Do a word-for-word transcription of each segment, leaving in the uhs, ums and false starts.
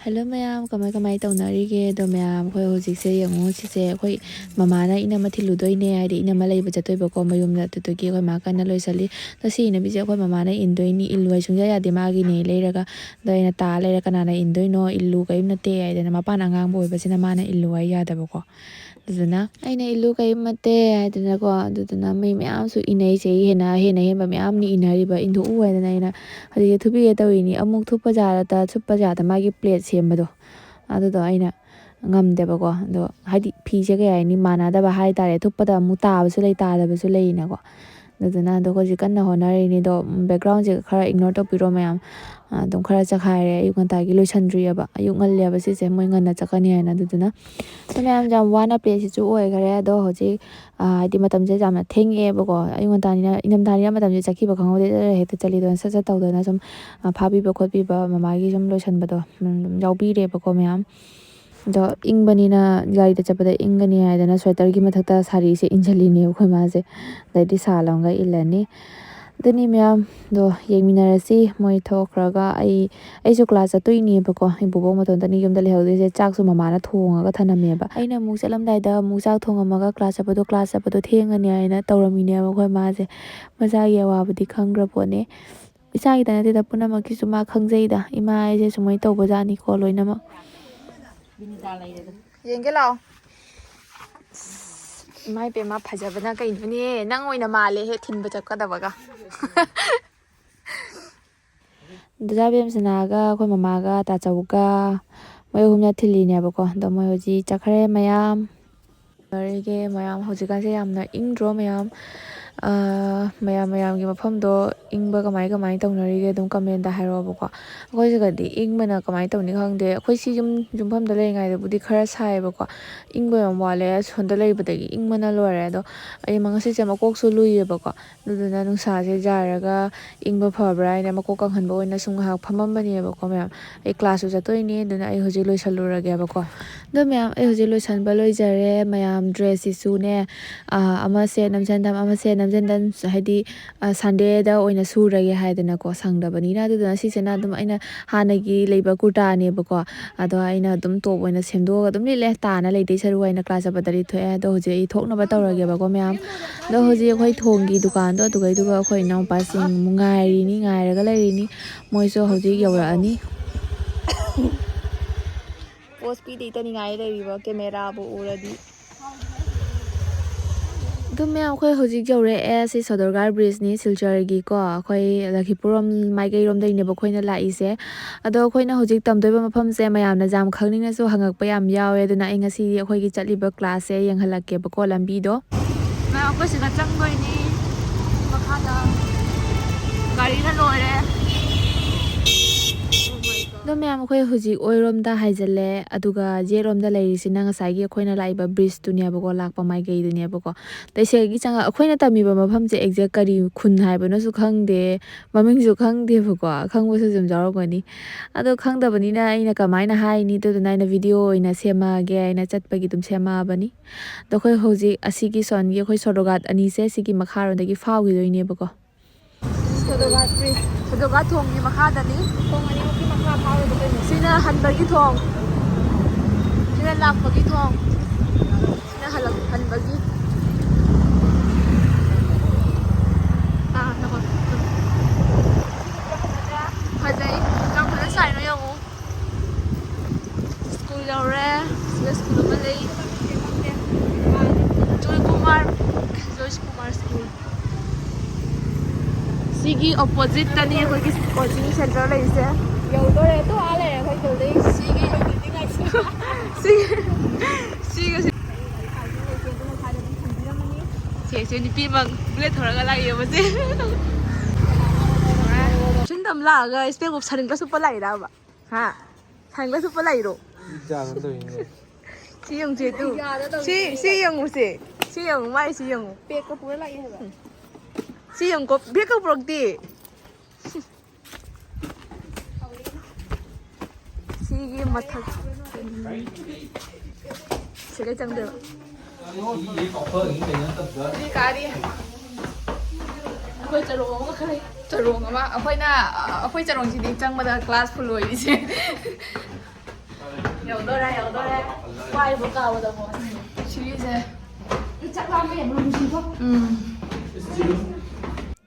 Hello ꯃꯌꯥꯝ, ꯀꯃꯥꯏ ꯀꯃꯥꯏ ꯇꯧꯅꯔꯤꯒꯦ? ꯑꯗꯣ ꯃꯌꯥꯝ, ꯑꯩꯈꯣꯏ ꯍꯧꯖꯤꯛꯁꯦ ꯌꯦꯡꯉꯣ, ꯁꯤꯁꯦ ꯑꯩꯈꯣꯏ ꯃꯃꯥꯅ ꯏꯅꯝꯃ ꯊꯤꯜꯂꯨꯗꯣꯏꯅꯦ, ꯍꯥꯏꯗꯤ ꯏꯅꯝꯃ ꯂꯩꯕ ꯆꯠꯇꯣꯏꯕꯀꯣ ꯃꯌꯨꯝꯗ꯫ ꯑꯗꯨꯗꯨꯒꯤ ꯑꯩꯈꯣꯏ ꯃꯥ ꯀꯟꯅ ꯂꯣꯏꯁꯜꯂꯤ꯫ ꯑꯗꯣ ꯁꯤ ꯏꯅꯝꯃꯁꯦ ꯑꯩꯈꯣꯏ ꯃꯃꯥꯅ ꯏꯟꯗꯣꯏꯅꯤ, ꯏꯜꯂꯨ ꯍꯥꯏ ꯁꯨꯡꯌꯥ ꯌꯥꯗꯦ ꯃꯥꯒꯤꯅꯦ ꯂꯩꯔꯒ꯫ ꯑꯗꯣ ꯑꯩꯅ ꯇꯥ ꯂꯩꯔꯦ, ꯀꯅꯥꯅ ꯏꯟꯗꯣꯏꯅꯣ? ꯏꯜꯂꯨ ꯀꯔꯤꯝ ꯅꯠꯇꯦ ꯍꯥꯏꯗꯅ, ꯃꯄꯥꯟ ꯑꯉꯥꯡꯕ ꯑꯣꯏꯕꯁꯤꯅ ꯃꯥꯅ ꯏꯜꯂꯨ ꯍꯥꯏ ꯌꯥꯗꯕꯀꯣ꯫ ꯑꯗꯨꯗꯨꯅ ꯑꯩꯅ ꯏꯜꯂꯨ ꯀꯔꯤꯝ ꯅꯠꯇꯦ ꯍꯥꯏꯗꯅꯀꯣ꯫ ꯑꯗꯨꯗꯨꯅ ꯃꯤ ꯃꯌꯥꯝꯁꯨ ꯏꯟꯅꯩꯁꯦ, ꯍꯦꯟꯅ ꯍꯦꯟꯅ ꯍꯦꯟꯕ ꯃꯌꯥꯝꯅꯤ ꯏꯟꯅꯔꯤꯕ, ꯏꯟꯊꯣꯛꯎ ꯍꯥꯏꯗꯅ ꯑꯩꯅ ꯍꯧꯖꯤꯛ ꯊꯨꯞꯄꯤꯒꯦ ꯇꯧꯔꯤꯅꯤ꯫ ꯑꯃꯨꯛ ꯊꯨꯞꯄ ꯖꯥꯠꯇ ꯊꯨꯞꯄ ꯖꯥꯠꯇ ꯃꯥꯒꯤ ꯄ꯭ꯂꯦꯠ ꯁꯦꯝꯕꯗꯣ, ꯑꯗꯨꯗꯣ ꯑꯩꯅ ꯉꯝꯗꯦꯕꯀꯣ꯫ ꯑꯗꯣ ꯍꯥꯏꯗꯤ ꯐꯤꯁꯦ ꯀꯩ ꯍꯥꯏꯅꯤ, ꯃꯥꯟꯅꯗꯕ ꯍꯥꯏꯇꯥꯔꯦ, ꯊꯨꯞꯄꯗ ꯑꯃꯨꯛ ꯇꯥꯕꯁꯨ ꯂꯩ, ꯇꯥꯗꯕꯁꯨ ꯂꯩꯅꯀꯣ꯫ ꯑꯗꯨꯗꯨꯅ ꯑꯗꯣ ꯍꯧꯖꯤꯛ ꯀꯟꯅ ꯍꯣꯠꯅꯔꯤꯅꯤ꯫ ꯑꯗꯣ backgroundꯁꯦ ꯈꯔ ignore ꯇꯧꯕꯤꯔꯣ ꯃꯌꯥꯝ꯫ ꯑꯗꯨꯝ ꯈꯔ ꯆꯈꯥꯏꯔꯦ, ꯑꯌꯨꯛ ꯉꯟꯇꯥꯒꯤ ꯂꯣꯏꯁꯟꯗ꯭ꯔꯤꯑꯕ, ꯑꯌꯨꯛ ꯉꯜꯂꯦꯕ ꯁꯤꯁꯦ, ꯃꯣꯏ ꯉꯟꯅ ꯆꯠꯀꯅꯤ ꯍꯥꯏꯅ꯫ ꯑꯗꯨꯗꯨꯅ ꯑꯗꯣ ꯃꯌꯥꯝ, ꯌꯥꯝ ꯋꯥꯅ ꯄ꯭ꯂꯦꯠꯁꯤꯁꯨ ꯑꯣꯏꯈꯔꯦ꯫ ꯑꯗꯣ ꯍꯧꯖꯤꯛ ꯍꯥꯏꯗꯤ ꯃꯇꯝꯁꯦ ꯌꯥꯝꯅ ꯊꯦꯡꯉꯛꯑꯦꯕꯀꯣ, ꯑꯌꯨꯛ ꯉꯟꯇꯥꯅꯤꯅ, ꯏꯪꯊꯝꯊꯥꯅꯤꯅ ꯃꯇꯝꯁꯦ ꯆꯠꯈꯤꯕ ꯈꯪꯍꯧꯗꯦ, ꯍꯦꯛꯇ ꯆꯠꯂꯤꯗꯣ ꯁꯠ ꯁꯠ ꯇꯧꯗꯅ ꯁꯨꯝ ꯐꯥꯕꯤꯕ ꯈꯣꯠꯄꯤꯕ, ꯃꯃꯥꯒꯤ ꯁꯨꯝ ꯂꯣꯏꯁꯟꯕꯗꯣ ꯑꯗꯨꯝ ꯌꯥꯎꯕꯤꯔꯦꯕꯀꯣ ꯃꯌꯥꯝ꯫ ꯑꯗꯣ ꯏꯪꯕꯅꯤꯅ, ꯒꯥꯔꯤꯗ ꯆꯠꯄꯗ ꯏꯪꯒꯅꯤ ꯍꯥꯏꯗꯅ sweaterꯒꯤ ꯃꯊꯛꯇ ꯁꯥꯔꯤꯁꯦ ꯏꯟꯁꯤꯜꯂꯤꯅꯦꯕ ꯑꯩꯈꯣꯏ ꯃꯥꯁꯦ꯫ ꯑꯗꯩꯗꯤ ꯁꯥꯜ ꯑꯃꯒ ꯏꯜꯂꯅꯤ꯫ ꯑꯗꯨꯅꯤ ꯃꯌꯥꯝ꯫ ꯑꯗꯣ ꯌꯦꯡꯃꯤꯟꯅꯔꯁꯤ ꯃꯣꯏ ꯊꯣꯛꯈ꯭ꯔꯒ꯫ ꯑꯩ, ꯑꯩꯁꯨ class ꯆꯠꯇꯣꯏꯅꯦꯕꯀꯣ, ꯏꯕꯣꯕꯣꯛ ꯃꯇꯣꯝꯇꯅꯤ ꯌꯨꯝꯗ ꯂꯩꯍꯧꯗꯣꯏꯁꯦ꯫ ꯆꯥꯛꯁꯨ ꯃꯃꯥꯅ ꯊꯣꯡꯉꯒ ꯊꯅꯝꯃꯦꯕ꯫ ꯑꯩꯅ ꯑꯃꯨꯛ ꯆꯠꯂꯝꯗꯥꯏꯗ ꯑꯃꯨꯛ ꯆꯥꯛ ꯊꯣꯡꯉꯝꯃꯒ class ꯆꯠꯄꯗꯣ, class ꯆꯠꯄꯗꯣ ꯊꯦꯡꯉꯅꯤ ꯍꯥꯏꯅ ꯇꯧꯔꯝꯃꯤꯅꯦꯕ ꯑꯩꯈꯣꯏ ꯃꯥꯁꯦ꯫ ꯃꯆꯥꯒꯤ ꯑꯋꯥꯕꯗꯤ ꯈꯪꯈ꯭ꯔ ꯄꯣꯠꯅꯦ꯫ ꯏꯆꯥꯒꯤꯗ ꯅꯠꯇꯦꯗ, ꯄꯨꯝꯅꯃꯛꯀꯤꯁꯨ ꯃꯥ ꯈꯪꯖꯩꯗ, ꯏꯃꯥ ꯍꯥꯏꯁꯦ ꯁꯨꯃꯥꯏꯅ ꯇꯧꯕꯖꯥꯠꯅꯤꯀꯣ ꯂꯣꯏꯅꯃꯛ꯫ ꯌꯦꯡꯒꯦ ꯂꯥꯛꯑꯣ꯫ ꯏꯃꯥ ꯏꯕꯦꯝꯃ, ꯐꯖꯕꯅ ꯀꯩꯅꯣꯅꯦ, ꯅꯪ ꯑꯣꯏꯅ ꯃꯥꯜꯂꯦꯍꯦ ꯊꯤꯟꯕ ꯆꯠꯀꯗꯕꯒ꯫ ꯗꯗꯥ ꯕꯦꯝꯁꯅꯥꯒ ꯑꯩꯈꯣꯏ ꯃꯃꯥꯒ ꯇꯥꯆꯧꯒ ꯃꯣꯏ ꯑꯍꯨꯝꯅ ꯊꯤꯜꯂꯤꯅꯦꯕꯀꯣ꯫ ꯑꯗꯣ ꯃꯣꯏ ꯍꯧꯖꯤꯛ ꯆꯠꯈ꯭ꯔꯦ ꯃꯌꯥꯝ꯫ ꯂꯣꯏꯔꯒꯦ ꯃꯌꯥꯝ, ꯍꯧꯖꯤꯛꯀꯥꯟꯁꯦ ꯌꯥꯝꯅ ꯏꯪꯗ꯭ꯔꯣ ꯃꯌꯥꯝ? ꯑꯥ, ꯃꯌꯥꯝ, ꯃꯌꯥꯝꯒꯤ ꯃꯐꯝꯗꯣ ꯏꯪꯕ ꯀꯃꯥꯏ ꯀꯃꯥꯏ ꯇꯧꯅꯔꯤꯒꯦ ꯑꯗꯨꯝ commentꯇ ꯍꯥꯏꯔꯛꯑꯣꯕꯀꯣ꯫ ꯑꯩꯈꯣꯏ ꯁꯤꯗꯗꯤ ꯏꯪꯕꯅ ꯀꯃꯥꯏꯅ ꯇꯧꯅꯤ ꯈꯪꯗꯦ꯫ ꯑꯩꯈꯣꯏ ꯁꯤ ꯌꯨꯝ, ꯌꯨꯝꯐꯝꯗ ꯂꯩꯔꯤꯉꯩꯗꯕꯨꯗꯤ ꯈꯔ ꯁꯥꯏꯌꯦꯕꯀꯣ, ꯏꯪꯕ ꯌꯥꯝ ꯋꯥꯠꯂꯦ꯫ ꯑꯁꯣꯝꯗ ꯂꯩꯕꯗꯒꯤ ꯏꯪꯕꯅ ꯂꯣꯏꯔꯦ꯫ ꯑꯗꯣ ꯑꯩ ꯉꯁꯤꯁꯦ ꯃꯀꯣꯛꯁꯨ ꯂꯨꯏꯌꯦꯕꯀꯣ, ꯑꯗꯨꯗꯨꯅ ꯅꯨꯡꯁꯥꯁꯦ ꯌꯥꯏꯔꯒ ꯏꯪꯕ ꯐꯕ꯭ꯔꯥ ꯍꯥꯏꯅ ꯃꯀꯣꯛ ꯀꯪꯍꯟꯕ ꯑꯣꯏꯅ ꯁꯨꯝ ꯉꯥꯏꯍꯥꯛ ꯐꯝꯃꯝꯕꯅꯦꯕꯀꯣ ꯃꯌꯥꯝ꯫ ꯑꯩ classꯁꯨ ꯆꯠꯇꯣꯏꯅꯦ, ꯑꯗꯨꯅ ꯑꯩ ꯍꯧꯖꯤꯛ ꯂꯣꯏꯁꯜꯂꯨꯔꯒꯦꯕꯀꯣ꯫ ꯑꯗꯣ ꯃꯌꯥꯝ, ꯑꯩ ꯍꯧꯖꯤꯛ ꯂꯣꯏꯁꯟꯕ ꯂꯣꯏꯖꯔꯦ꯫ ꯃꯌꯥꯝ, dressꯁꯤꯁꯨꯅꯦ, ꯑꯥ, ꯑꯃ ꯁꯦꯠ ꯅꯝꯁꯟ ꯅꯝ, ꯑꯃ ꯁꯦꯠ ꯅꯝꯖꯟꯗꯟ ꯍꯥꯏꯗꯤ ꯁꯟꯗꯦꯗ ꯑꯣꯏꯅ ꯁꯨꯔꯒꯦ ꯍꯥꯏꯗꯅꯀꯣ, ꯁꯪꯗꯕꯅꯤꯅ꯫ ꯑꯗꯨꯗꯨꯅ ꯁꯤꯁꯤꯅ ꯑꯗꯨꯝ ꯑꯩꯅ ꯍꯥꯟꯅꯒꯤ ꯂꯩꯕ ꯀꯨꯔꯇꯥꯅꯦꯕꯀꯣ, ꯑꯗꯣ ꯑꯩꯅ ꯑꯗꯨꯝ ꯇꯣꯞ ꯑꯣꯏꯅ ꯁꯦꯝꯗꯣꯛꯑꯒ ꯑꯗꯨꯝ ꯂꯤꯠꯂꯦ꯫ ꯇꯥꯅ ꯂꯩꯗꯣꯏ ꯁꯔꯨꯛ ꯑꯩꯅ ꯀ꯭ꯂꯥꯁ ꯆꯠꯄꯗ ꯂꯤꯠꯊꯣꯛꯑꯦ꯫ ꯑꯗꯣ ꯍꯧꯖꯤꯛ ꯑꯩ ꯊꯣꯛꯅꯕ ꯇꯧꯔꯒꯦꯕꯀꯣ ꯃꯌꯥꯝ꯫ ꯑꯗꯣ ꯍꯧꯖꯤꯛ ꯑꯩꯈꯣꯏ ꯊꯣꯡꯒꯤ ꯗꯨꯀꯥꯟꯗꯣ ꯑꯗꯨꯒꯩꯗꯨꯒ ꯑꯩꯈꯣꯏ ꯏꯅꯥꯎꯄꯥꯁꯤꯡ ꯑꯃꯨꯛ ꯉꯥꯏꯔꯤꯅꯤ, ꯉꯥꯏꯔꯒ ꯂꯩꯔꯤꯅꯤ꯫ ꯃꯣꯏꯁꯨ ꯍꯧꯖꯤꯛ ꯌꯧꯔꯛꯑꯅꯤ꯫ ꯄꯣꯁ ꯄꯤꯗ ꯏꯇꯅꯤꯡꯉꯥꯏ ꯂꯩꯔꯤꯕ ꯀꯦꯃꯦꯔꯥꯕꯨ ꯎꯔꯗꯤ꯫ ꯑꯗꯨꯝ ꯃꯌꯥꯝ, ꯑꯩꯈꯣꯏ ꯍꯧꯖꯤꯛ ꯌꯧꯔꯛꯑꯦ꯫ ꯁꯤ ꯁꯣꯗꯔꯒꯥꯔ ꯕ꯭ꯔꯤꯖꯅꯤ, ꯁꯤꯜꯆꯔꯒꯤꯀꯣ꯫ ꯑꯩꯈꯣꯏ ꯂꯈꯤꯄꯨꯔꯔꯣꯝ ꯃꯥꯏꯀꯩꯔꯣꯝꯗꯩꯅꯦꯕ ꯑꯩꯈꯣꯏꯅ ꯂꯥꯛꯏꯁꯦ꯫ ꯑꯗꯣ ꯑꯩꯈꯣꯏꯅ ꯍꯧꯖꯤꯛ ꯇꯝꯗꯣꯏꯕ ꯃꯐꯝꯁꯦ ꯃꯌꯥꯝꯅ ꯌꯥꯝ ꯈꯪꯅꯤꯡꯅꯁꯨ ꯍꯪꯉꯛꯄ ꯌꯥꯝ ꯌꯥꯎꯋꯦ꯫ ꯑꯗꯨꯅ ꯑꯩ ꯉꯁꯤꯗꯤ ꯑꯩꯈꯣꯏꯒꯤ ꯆꯠꯂꯤꯕ ꯀ꯭ꯂꯥꯁꯁꯦ ꯌꯦꯡꯍꯜꯂꯛꯀꯦꯕꯀꯣ, ꯂꯝꯕꯤꯗꯣ꯫ ꯃꯌꯥꯝ, ꯑꯩꯈꯣꯏ ꯁꯤꯗ ꯆꯪꯗꯣꯏꯅꯤ꯫ ꯃꯈꯥꯗ ꯒꯥꯔꯤꯅ ꯂꯣꯏꯔꯦ꯫ ꯑꯗꯣ ꯃꯌꯥꯝ, ꯑꯩꯈꯣꯏ ꯍꯧꯖꯤꯛ ꯑꯣꯏꯔꯣꯝꯗ ꯍꯥꯏꯖꯜꯂꯦ, ꯑꯗꯨꯒ ꯌꯦꯠꯂꯣꯝꯗ ꯂꯩꯔꯤꯁꯤꯅ ꯉꯁꯥꯏꯒꯤ ꯑꯩꯈꯣꯏꯅ ꯂꯥꯛꯏꯕ ꯕ꯭ꯔꯤꯖꯇꯨꯅꯦꯕꯀꯣ, ꯂꯥꯛꯄ ꯃꯥꯏꯀꯩꯗꯨꯅꯦꯕꯀꯣ꯫ ꯇꯩꯁꯦꯒꯤ ꯆꯪꯉ-, ꯑꯩꯈꯣꯏꯅ ꯇꯝꯃꯤꯕ ꯃꯐꯝꯁꯦ ꯑꯦꯛꯖꯦꯛ ꯀꯔꯤ ꯈꯨꯟ ꯍꯥꯏꯕꯅꯣꯁꯨ ꯈꯪꯗꯦ, ꯃꯃꯤꯡꯁꯨ ꯈꯪꯗꯦꯕꯀꯣ꯫ ꯈꯪꯕꯁꯨ ꯑꯗꯨꯝ ꯌꯥꯎꯔꯝꯒꯅꯤ꯫ ꯑꯗꯣ ꯈꯪꯗꯕꯅꯤꯅ ꯑꯩꯅ ꯀꯃꯥꯏꯅ ꯍꯥꯏꯅꯤ? ꯑꯗꯨꯗꯨꯅ ꯑꯩꯅ ꯚꯤꯗꯤꯑꯣ ꯑꯣꯏꯅ ꯁꯦꯝꯃꯛꯑꯒꯦ ꯍꯥꯏꯅ ꯆꯠꯄꯒꯤ ꯑꯗꯨꯝ ꯁꯦꯝꯃꯛꯑꯕꯅꯤ꯫ ꯑꯗꯣ ꯑꯩꯈꯣꯏ ꯍꯧꯖꯤꯛ ꯑꯁꯤꯒꯤ ꯁꯣꯟꯒꯤ ꯑꯩꯈꯣꯏ ꯁꯣꯔꯣꯒꯥꯠ ꯑꯅꯤꯁꯦ ꯁꯤꯒꯤ ꯃꯈꯥꯔꯣꯝꯗꯒꯤ ꯐꯥꯎꯈꯤꯗꯣꯏꯅꯦꯕꯀꯣ꯫ ꯁꯣꯗꯣꯒꯥꯠ ꯕ꯭ꯔꯤꯖ, ꯁꯣꯗꯣꯒꯥꯠ ꯊꯣꯡꯒꯤ ꯃꯈꯥꯗꯅꯤ꯫ ꯊꯣꯡ ꯑꯅꯤꯃꯛꯀꯤ ꯃꯈꯥ ꯐꯥꯎꯔꯒ ꯆꯠꯇꯣꯏꯅꯦ꯫ ꯁꯤꯅ ꯍꯟꯕꯒꯤ ꯊꯣꯡ, ꯁꯤꯅ ꯂꯥꯛꯄꯒꯤ ꯊꯣꯡ, ꯁꯤꯅ ꯍꯜꯂꯛ-, ꯍꯟꯕꯒꯤ꯫ ꯑꯥ, ꯅꯈꯣ꯫ ꯐꯖꯩ, ꯌꯥꯝ ꯐꯖꯅ ꯁꯥꯏꯅꯣ ꯌꯦꯡꯉꯨ꯫ ꯁ꯭ꯀꯨꯜ ꯌꯧꯔꯦ꯫ ꯁꯤꯗ ꯁ꯭ꯀꯨꯜ ꯑꯃ ꯂꯩ꯫ ꯖꯣꯏ ꯀꯨꯃꯥꯔ, ꯖꯣꯏ ꯀꯨꯃꯥꯔ ꯁ꯭ꯀꯨꯜ꯫ ꯁꯤꯒꯤ ꯑꯣꯄꯣꯖꯤꯠꯇꯅꯤ ꯑꯩꯈꯣꯏꯒꯤ ꯀꯣꯆꯤꯡ ꯁꯦꯟꯇꯔ ꯂꯩꯔꯤꯁꯦ꯫ ꯌꯧꯗꯣꯔꯦ, ꯑꯗꯨ ꯑꯥ ꯂꯩꯔꯦ ꯑꯩꯈꯣꯏ ꯁ꯭ꯀꯨꯜꯗꯩ꯫ ꯁꯤꯒꯤ, ꯁꯤ, ꯁꯤꯒꯁꯦ꯫ ꯁꯦ, ꯁꯦ, ꯅꯨꯄꯤ ꯑꯃ ꯕꯨꯂꯦꯠ ꯊꯧꯔꯒ ꯂꯥꯛꯏꯌꯦꯕꯁꯦ꯫ ꯁꯨꯝ ꯇꯝ ꯂꯥꯛꯑꯒ ꯏꯁꯄꯦꯛ ꯎꯞ ꯁꯟꯒ꯭ꯂꯥꯁ ꯎꯞꯄ ꯂꯥꯛꯏꯔꯕ? ꯍꯥ? ꯁꯟꯒ꯭ꯂꯥꯁ ꯎꯞꯄ ꯂꯥꯛꯏꯔꯣ? ꯏꯆꯥꯅ ꯇꯧꯔꯤꯅꯦ꯫ ꯁꯤ ꯌꯦꯡꯉꯨꯁꯦ, ꯇꯨ꯫ ꯌꯥꯗ ꯇꯧꯔꯤ ꯁꯤ, ꯁꯤ ꯌꯦꯡꯉꯨꯁꯦ꯫ ꯁꯤ ꯌꯦꯡꯉꯨ, ꯃꯥꯏ ꯁꯤ ꯌꯦꯡꯉꯨ꯫ ꯄꯦꯛꯀ ꯄꯨꯔ ꯂꯥꯛꯑꯦ ꯍꯥꯏꯕ꯫ ꯁꯤ ꯌꯦꯡꯉꯨꯀꯣ, ꯕꯦꯛꯀ ꯄꯨꯔꯛꯇꯦ꯫ ꯁꯤꯒꯤ ꯃꯊꯛ꯫ ꯁꯤꯗꯩ ꯆꯪꯗꯣꯏꯕ꯫ ꯁꯤꯗꯤ ꯀꯥꯔꯤ꯫ ꯑꯩꯈꯣꯏ ꯆꯔꯣꯡ ꯑꯃꯈꯛ ꯂꯩ꯫ ꯆꯔꯣꯡ ꯑꯃ ꯑꯩꯈꯣꯏꯅ ꯑꯩꯈꯣꯏ ꯆꯔꯣꯡꯁꯤꯗꯤ ꯆꯪꯕꯗ ꯀ꯭ꯂꯥꯁ ꯐꯨꯜ ꯑꯣꯏꯔꯤꯁꯦ꯫ ꯌꯧꯗꯣꯔꯦ, ꯌꯧꯗꯣꯔꯦ꯫ ꯋꯥꯏꯕ ꯀꯥꯎꯕꯗ ꯑꯃꯨꯛ ꯁꯤꯔꯤꯁꯦ꯫ ꯆꯥꯛ ꯂꯥꯝꯕ ꯌꯥꯝ ꯅꯨꯡꯁꯤꯀꯣ꯫ ꯎꯝ꯫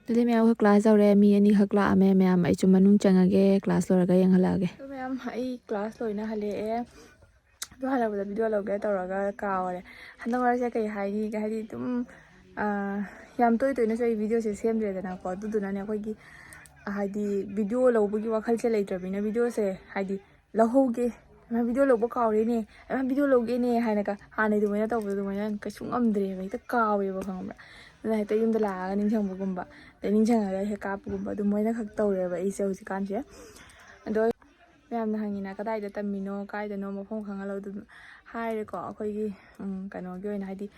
ꯑꯗꯨꯗꯤ ꯃꯌꯥꯝ, ꯑꯩꯈꯣꯏ ꯀ꯭ꯂꯥꯁ ꯌꯧꯔꯦ꯫ ꯃꯤ ꯑꯅꯤꯈꯛ ꯂꯥꯛꯑꯝꯃꯦ꯫ ꯃꯌꯥꯝ, ꯑꯩꯁꯨ ꯃꯅꯨꯡ ꯆꯪꯉꯒꯦ, ꯀ꯭ꯂꯥꯁ ꯂꯣꯏꯔꯒ ꯌꯦꯡꯍꯜꯂꯛꯑꯒꯦ꯫ ꯑꯗꯣ ꯃꯌꯥꯝ, ꯑꯩ ꯀ꯭ꯂꯥꯁ ꯂꯣꯏꯅ ꯍꯜꯂꯛꯑꯦ꯫ ꯑꯗꯨ ꯍꯜꯂꯛꯄꯗ ꯚꯤꯗꯤꯑꯣ ꯂꯧꯒꯦ ꯇꯧꯔꯒ ꯀꯥꯎꯔꯦ꯫ ꯍꯟꯗꯛ ꯃꯔꯛꯁꯦ ꯀꯩ ꯍꯥꯏꯅꯤ, ꯍꯥꯏꯗꯤ ꯑꯗꯨꯝ, ꯑꯥ, ꯌꯥꯝ ꯇꯣꯏ ꯇꯣꯏꯅꯁꯨ ꯑꯩ ꯚꯤꯗꯤꯑꯣꯁꯦ ꯁꯦꯝꯗ꯭ꯔꯦꯗꯅꯀꯣ꯫ ꯑꯗꯨꯗꯨꯅꯅꯦ ꯑꯩꯈꯣꯏꯒꯤ, ꯍꯥꯏꯗꯤ ꯚꯤꯗꯤꯑꯣ ꯂꯧꯕꯒꯤ ꯋꯥꯈꯜꯁꯦ ꯂꯩꯇ꯭ꯔꯕꯅꯤꯅ ꯚꯤꯗꯤꯑꯣꯁꯦ, ꯍꯥꯏꯗꯤ ꯂꯧꯍꯧꯒꯦ, "ꯏꯃꯥ, ꯚꯤꯗꯤꯑꯣ ꯂꯧꯕ ꯀꯥꯎꯔꯦꯅꯦ, ꯏꯃꯥ, ꯚꯤꯗꯤꯑꯣ ꯂꯧꯒꯦꯅꯦ" ꯍꯥꯏꯅꯒ ꯍꯥꯟꯅꯩ ꯑꯗꯨꯃꯥꯏꯅ ꯇꯧꯕꯗꯣ ꯑꯗꯨꯃꯥꯏꯅ ꯀꯩꯁꯨ ꯉꯝꯗ꯭ꯔꯦꯕ, ꯍꯦꯛꯇ ꯀꯥꯎꯋꯦꯕ, ꯈꯪꯕ꯭ꯔꯥ? ꯑꯗꯨꯅ ꯍꯦꯛꯇ ꯌꯨꯝꯗ ꯂꯥꯛꯑꯒ ꯅꯤꯡꯁꯤꯡꯕꯒꯨꯝꯕ, ꯑꯗꯩ ꯅꯤꯡꯁꯤꯡꯉꯒ ꯍꯦꯛ ꯀꯥꯞꯄꯒꯨꯝꯕ, ꯑꯗꯨꯃꯥꯏꯅ ꯈꯛ ꯇꯧꯔꯦꯕ ꯑꯩꯁꯦ ꯍꯧꯖꯤꯛꯀꯥꯟꯁꯦ꯫ ꯑꯗꯣ ꯃꯌꯥꯝꯅ ꯍꯪꯉꯤꯅ, "ꯀꯗꯥꯏꯗ ꯇꯝꯃꯤꯅꯣ, ꯀꯥꯏꯗꯅꯣ, ꯃꯐꯝ ꯈꯪꯍꯜꯂꯣ?" ꯑꯗꯨꯝ ꯍꯥꯏꯔꯦꯀꯣ꯫ ꯑꯩꯈꯣꯏꯒꯤ, ꯎꯝ, ꯀꯩꯅꯣꯒꯤ ꯑꯣꯏꯅ, ꯍꯥꯏꯗꯤ,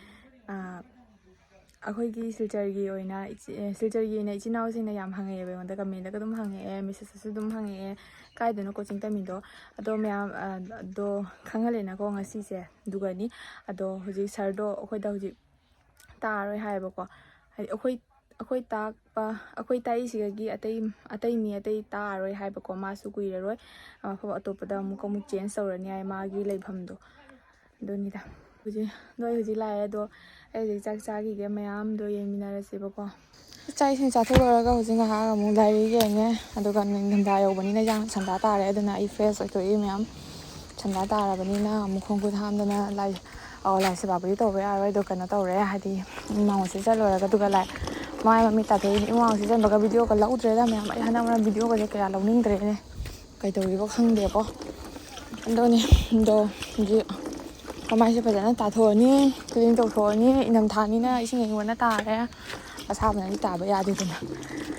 ꯑꯥ, ꯑꯩꯈꯣꯏꯒꯤ ꯁꯤꯜꯆꯔꯒꯤ ꯑꯣꯏꯅ ꯏꯆꯦ, ꯑꯦ, ꯁꯤꯜꯆꯔꯒꯤ ꯑꯣꯏꯅ ꯏꯆꯤꯟ ꯏꯅꯥꯎꯁꯤꯡꯅ ꯌꯥꯝ ꯍꯪꯉꯛꯑꯦꯕ ꯑꯩꯉꯣꯟꯗ, ꯀꯃꯦꯟꯗꯒ ꯑꯗꯨꯝ ꯍꯪꯉꯛꯑꯦ, ꯃꯦꯁꯦꯖꯇꯁꯨ ꯑꯗꯨꯝ ꯍꯪꯉꯛꯑꯦ, "ꯀꯥꯏꯗꯅꯣ ꯀꯣꯆꯤꯡ ꯇꯝꯃꯤꯗꯣ?" ꯑꯗꯣ ꯃꯌꯥꯝ, ꯑ, ꯑꯗꯣ ꯈꯪꯍꯜꯂꯦꯅꯀꯣ ꯉꯁꯤꯁꯦ꯫ ꯑꯗꯨꯒꯅꯤ, ꯑꯗꯣ ꯍꯧꯖꯤꯛ ꯁꯥꯔꯗꯣ ꯑꯩꯈꯣꯏꯗ ꯍꯧꯖꯤꯛ ꯇꯥꯔꯔꯣꯏ ꯍꯥꯏꯌꯦꯕꯀꯣ꯫ ꯍꯥꯏꯗꯤ ꯑꯩꯈꯣꯏ, ꯑꯩꯈꯣꯏ ꯇꯥꯛꯄ, ꯑꯩꯈꯣꯏ ꯇꯥꯛꯏꯁꯤꯗꯒꯤ ꯑꯇꯩ, ꯑꯇꯩ ꯃꯤ ꯑꯇꯩ ꯇꯥꯔꯔꯣꯏ ꯍꯥꯏꯕꯀꯣ꯫ ꯃꯥꯁꯨ ꯀꯨꯏꯔꯔꯣꯏ ꯃꯐꯝ ꯑꯇꯣꯞꯄꯗ ꯑꯃꯨꯛꯀ ꯑꯃꯨꯛ ꯆꯦꯟꯖ ꯇꯧꯔꯅꯤ ꯍꯥꯏ, ꯃꯥꯒꯤ ꯂꯩꯐꯝꯗꯣ꯫ ꯑꯗꯨꯅꯤꯗ꯫ ꯍꯧꯖꯤꯛ, ꯑꯗꯣ ꯑꯩ ꯍꯧꯖꯤꯛ ꯂꯥꯛꯑꯦ꯫ ꯑꯗꯣ ꯑꯩ ꯍꯧꯖꯤꯛ ꯆꯥꯛ ꯆꯥꯈꯤꯒꯦ, ꯃꯌꯥꯝꯗꯣ ꯌꯦꯡꯃꯤꯟꯅꯔꯁꯦꯕꯀꯣ꯫ ꯆꯥꯛ ꯏꯁꯤꯡ ꯆꯥꯊꯣꯛ ꯂꯣꯏꯔꯒ ꯍꯧꯖꯤꯛ ꯉꯥꯏꯍꯥꯛ ꯑꯃꯨꯛ ꯂꯥꯏꯔꯤꯛ ꯌꯦꯡꯉꯦ꯫ ꯑꯗꯨꯒ ꯅꯤꯡꯊꯝꯊꯥ ꯌꯧꯕꯅꯤꯅ ꯏꯟꯖꯥꯡ ꯁꯟꯗꯥ ꯇꯥꯔꯦ꯫ ꯑꯗꯨꯅ ꯑꯩ ꯐ꯭ꯔꯦꯁ ꯑꯣꯏꯊꯣꯛꯏ ꯃꯌꯥꯝ꯫ ꯁꯟꯗꯥ ꯇꯥꯔꯕꯅꯤꯅ ꯑꯃꯨꯛ ꯈꯣꯡ ꯈꯨꯠ ꯍꯥꯝꯗꯅ ꯂꯥꯏ, ꯑꯧ, ꯂꯥꯏ ꯁꯦꯕꯥꯕꯨꯗꯤ ꯇꯧꯕ ꯌꯥꯔꯣꯏ꯫ ꯑꯗꯣ ꯀꯩꯅꯣ ꯇꯧꯔꯦ, ꯍꯥꯏꯗꯤ ꯏꯃꯥ ꯍꯣꯏꯁꯦ ꯆꯠꯂꯨꯔꯒ ꯑꯗꯨꯒ ꯂꯥꯏ ꯃꯥꯏ ꯃꯃꯤꯠ ꯇꯥꯊꯣꯛꯏꯅꯤ꯫ ꯏꯃꯥ ꯍꯣꯏꯁꯦ ꯆꯟꯕꯒ ꯚꯤꯗꯤꯑꯣꯒ ꯂꯧꯗ꯭ꯔꯦꯗ ꯃꯌꯥꯝ꯫ ꯑꯩ ꯍꯟꯗꯛ ꯃꯔꯛ ꯚꯤꯗꯤꯑꯣꯒꯁꯦ ꯀꯌꯥ ꯂꯧꯅꯤꯡꯗ꯭ꯔꯦꯅꯦ꯫ ꯀꯩꯗꯧꯔꯤꯕ ꯈꯪꯗꯦꯀꯣ꯫ ꯑꯗꯨꯅꯤ, ꯑꯗꯣ ꯍꯧꯖꯤꯛ ꯃꯃꯥꯏꯁꯦ ꯐꯖꯅ ꯇꯥꯊꯣꯛꯑꯅꯤ, ꯀ꯭ꯂꯤꯟ ꯇꯧꯊꯣꯛꯑꯅꯤ꯫ ꯏꯪꯊꯝꯊꯥꯅꯤꯅ ꯏꯁꯤꯡ ꯑꯏꯪꯕꯅ ꯇꯥꯔꯦ, ꯑꯁꯥꯕꯅꯗꯤ ꯇꯥꯕ ꯌꯥꯗꯦꯗꯅ꯫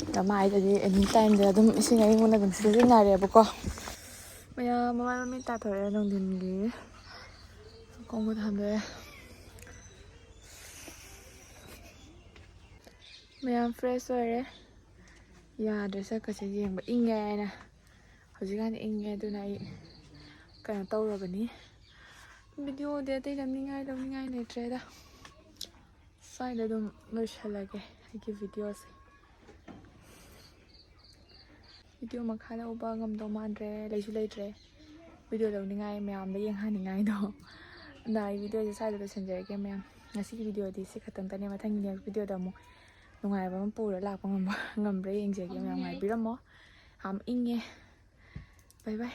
ꯑꯗ ꯃꯥꯏꯗꯗꯤ ꯑꯦꯅꯤ ꯇꯥꯏꯝꯗ ꯑꯗꯨꯝ ꯏꯁꯤꯡ ꯑꯏꯪꯕꯅ ꯑꯗꯨꯝ ꯁꯤꯖꯤꯟꯅꯔꯦꯕꯀꯣ꯫ ꯃꯌꯥꯝ ꯃꯃꯥꯏ ꯃꯃꯤꯠ ꯇꯥꯊꯣꯛꯑꯦ ꯅꯨꯡꯊꯤꯟꯒꯤ꯫ ꯈꯣꯡ ꯈꯨꯠ ꯍꯥꯝꯗꯣꯛꯑꯦ꯫ ꯃꯌꯥꯝ ꯐ꯭ꯔꯦꯁ ꯑꯣꯏꯔꯦ꯫ ꯌꯥꯗ꯭ꯔꯦ ꯁꯛꯀꯁꯦ ꯌꯦꯡꯕ ꯏꯪꯉꯦ ꯍꯥꯏꯅ꯫ ꯍꯧꯖꯤꯛꯀꯥꯟꯗꯤ ꯏꯪꯉꯦ, ꯑꯗꯨꯅ ꯑꯩ ꯀꯩꯅꯣ ꯇꯧꯔꯕꯅꯤ꯫ ꯚꯤꯗꯤꯑꯣꯗꯤ ꯑꯇꯩ ꯅꯝꯅꯤꯡꯉꯥꯏ ꯂꯧꯅꯤꯡꯉꯥꯏ ꯂꯩꯇ꯭ꯔꯦꯗ꯫ ꯁ꯭ꯋꯥꯏꯗ ꯑꯗꯨꯝ ꯂꯣꯏꯁꯤꯜꯂꯒꯦ ꯑꯩꯒꯤ ꯚꯤꯗꯤꯑꯣꯁꯦ꯫ ꯚꯤꯗꯤꯑꯣ ꯃꯈꯥ ꯂꯧꯕ ꯉꯝꯗꯧ ꯃꯥꯟꯗ꯭ꯔꯦ, ꯂꯩꯁꯨ ꯂꯩꯇ꯭ꯔꯦ ꯚꯤꯗꯤꯑꯣ ꯂꯧꯅꯤꯡꯉꯥꯏ, ꯃꯌꯥꯝꯗ ꯌꯦꯡꯍꯟꯅꯤꯡꯉꯥꯏꯗꯣ꯫ ꯑꯗ ꯑꯩ ꯚꯤꯗꯤꯑꯣꯁꯦ ꯁ꯭ꯋꯥꯏꯗ ꯂꯣꯏꯁꯤꯟꯖꯔꯒꯦ ꯃꯌꯥꯝ꯫ ꯉꯁꯤꯒꯤ ꯚꯤꯗꯤꯑꯣꯗꯤ ꯁꯤ ꯈꯛꯇꯪꯇꯅꯦ꯫ ꯃꯊꯪꯒꯤ ꯅꯦꯛꯁ ꯚꯤꯗꯤꯑꯣꯗ ꯑꯃꯨꯛ ꯅꯨꯡꯉꯥꯏꯕ ꯑꯃ ꯄꯨꯔ ꯂꯥꯛꯄ ꯉꯝꯕ ꯉꯝꯕ꯭ꯔꯥ ꯌꯦꯡꯖꯒꯦ ꯃꯌꯥꯝ꯫ ꯉꯥꯏꯕꯤꯔꯝꯃꯣ꯫ ꯌꯥꯝ ꯏꯪꯉꯦ꯫ ꯕꯥꯏ ꯕꯥꯏ꯫